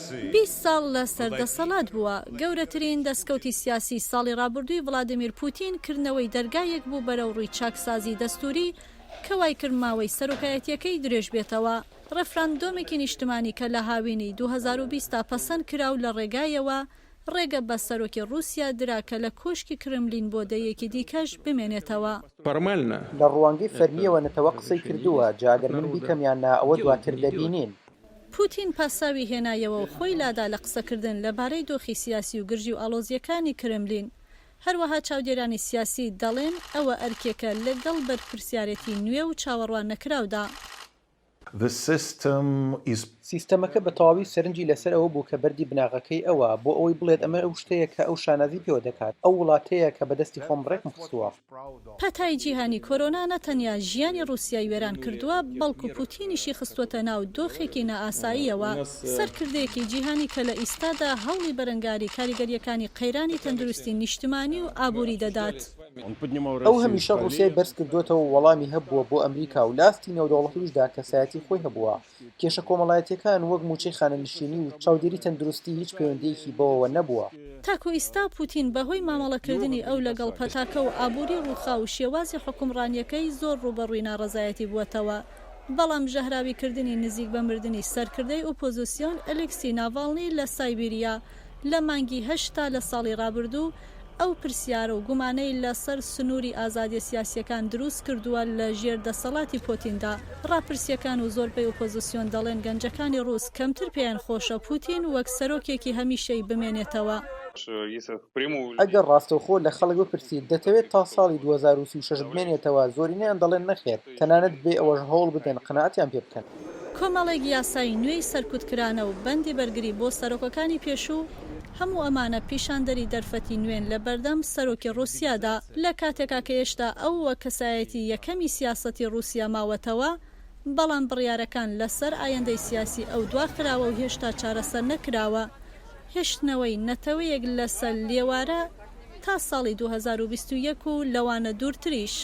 20 ساڵ لەسەر دەسەڵات بووە. گەورەترین دەستکەوتی سیاسی ساڵی ڕابردووی ڤلادیمیر پوتین کردنەوەی دەرگایەک بوو بەرەو ڕووی چاکسازی دەستووری کە وایکرد ماوەی سەرۆکایەتییەکەی درێژبێتەوە. ڕێفراندۆمێکی نیشتمانی کە لە هاوینی 2020 دا پەسەند کرا و لە ڕێگایەوە ڕێگە بە سەرۆکی ڕووسیا درا کە لە کۆشکی کرملین بۆ دەیەکی دیکەش بمێنێتەوە. لە ڕوانگەی فەرمییەوە نەتەوە قسەی کردووە، جا گەر من بیکەم یان نا ئەوە دواتر دەبینین. پوتین پاساوی هێنایەوە و خۆی لادا لە قسەکردن لە بارەی دۆخی سیاسی و گرژی و ئاڵۆزییەکانی کرملین. هەروەها چاودێرانی سیاسی دەڵێن ئەوە ئەرکێکە لەگەڵ بەرپرسیارێتی نوێ و چاوەڕوان نەکراودا. The system is. سیستەمەکە بە تەواوی سەرنجی لەسەر ئەوە بوو کە بەردی بناغەکەی ئەوە، بۆ ئەوەی بڵێت ئەمە ئەو شتەیە کە ئەو شانازی پێوە دەکات، ئەو وڵاتەیە کە بە دەستی خۆم ڕێکم خستووە. پەتای جیهانی کۆرۆنا نە تەنیا ژیانی ڕووسیای وێران کردووە، بەڵکو پوتینیشی خستووەتە ناو دۆخێکی نائاساییەوە، سەرکردەیەکی جیهانی کە لە ئیستادا هەوڵی بەرەنگاری کاریگەرییەکانی قەیرانی تەندروستی نیشتمانی و ئابووری دەدات. ئەو هەمیشە ڕووسیای بەرزکردووەتەوە و وەڵامی هەبووە بۆ ئەمریکا و لە ئاستی نێودەوڵەتیشدا کەسایەتی خۆی هەبووە. کێشە کۆمەڵایەتییەکان وەک مووچەی خانەنشینی و چاودێری تەندروستی هیچ پەیوەندییەکی بەوەوە نەبووە. تاکو ئیستا پوتین بەهۆی مامەڵەکردنی ئەو لەگەڵ پەتاکە و ئابووری ڕووخاو و شێوازی حوکمڕانییەکەی زۆر ڕووبەڕووی ناڕەزایەتی بووەتەوە، بەڵام ژەهراویکردنی نزیک بە مردنی سەرکردەی ئۆپۆزسیۆن ئەلێکسی ناڤاڵنی لە سایبیریا لە مانگی هەشت تا لە ساڵی ڕابردوو ئەو پرسیارە و گومانەی لە سەر سنووری ئازادیە سیاسیەکان دروست کردووە لە ژێر دەسەڵاتی پۆتیندا. ڕاپرسیەکان و زۆربەی ئۆپۆزسیۆن دەڵێن گەنجەکانی ڕووس کەمتر پێیان خۆشە پوتین وەک سەرۆکێکی هەمیشەی بمێنێتەوە. ئەگەر ڕاستەوخۆ لە خەڵک بپرسیت دەتەوێت تا ساڵی 2036 بمێنێتەوە، زۆرینەیان دەڵێن نەخێر، تەنانەت بێ ئەوەش هەوڵ بدەن قەناعەتیان پێ بکەن. کۆمەڵێک یاسای نوێی سەرکوتکرانە و بەندی بەرگری بۆ سەرۆکەکانی پێشوو، هەموو ئەمانە پیشاندەری دەرفەتی نوێن لە بەردەم سەرۆکی ڕووسیادا، لە کاتێکا کە هێشتا ئەو وەک کەسایەتی یەکەمی سیاسەتی ڕووسیا ماوەتەوە، بەڵام بڕیارەکان لەسەر ئایندەی سیاسی ئەو دواخراوە و هێشتا چارەسەر نەکراوە. هێشتنەوەی نەتەوەیەک لەسەر لێوارە تا ساڵی 2021 و لەوانە دوورتریش.